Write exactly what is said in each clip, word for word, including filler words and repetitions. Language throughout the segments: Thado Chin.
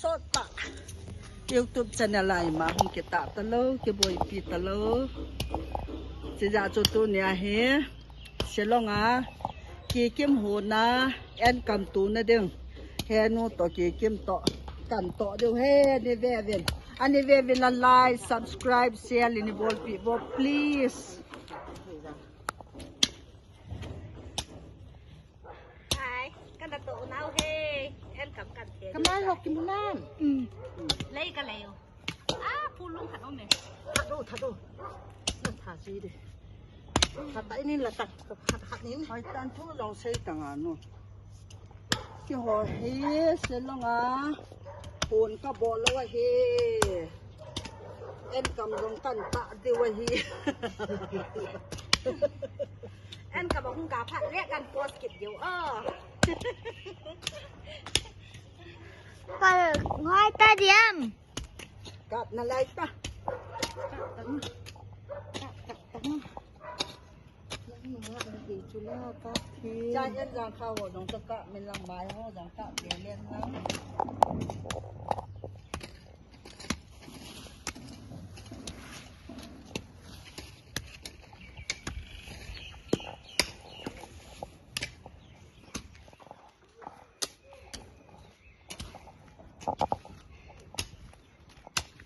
Tota. YouTube channel a ima hung kitah talou, kiboipi talou. Chijeh chu tunia hi Shillong a kikim hon a, enkam tuna ding. Henu toh kikim toh, kan toh diu ahi, nei ve uvin. Anei ve uvin la like, subscribe, share, nei bolpeh uvo, please. Hai, kana toh nau ahi. Enkam kan the. Kamai ho kimu nam. Lei ka lei o. Ah, pulung khat om e. That o, that o. Na that ji de. That ta inin la tan. That, that nin. Hai tan thu jong sei tang a nu. Keiho hi Shillong a hon kabol lou ahi. Enkam jong kan tah diu ahi. Enkam ahung kah phat le kan post kit diu o. Ka ngai ta diam. Kap nalai ta. Cha en jang kha ho jong cha kap min lang, mai ho jong kap ve len lang.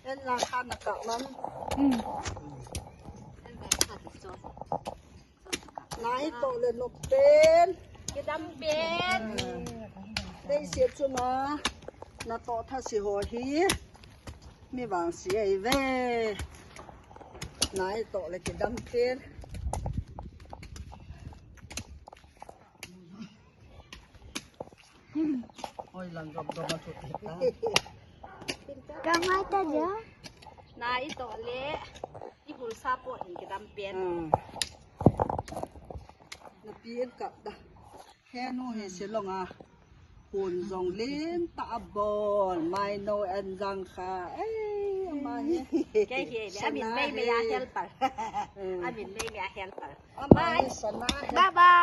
En lang kha na kap man. Hmm. En lang kha na kap. Nai toh le nop pen. Kidam pen. Leiset chunga natoh thase ho hi mi vangse ahi ve. Nai toh le kidam pen. Oi, lang gam gam a thu te ta. Ka ngai ta ja. Nai toh le i hul sa po in kidam pen. Ah. Na pi en kap da. Henu hi Shillong a hon jong lentah a bol, mai no en jang kha. Ei, ama hi. Kei hi le, amin mei mei a helper. Hmm. Amin mei mei a helper. Ama hi sana helper. Bye bye.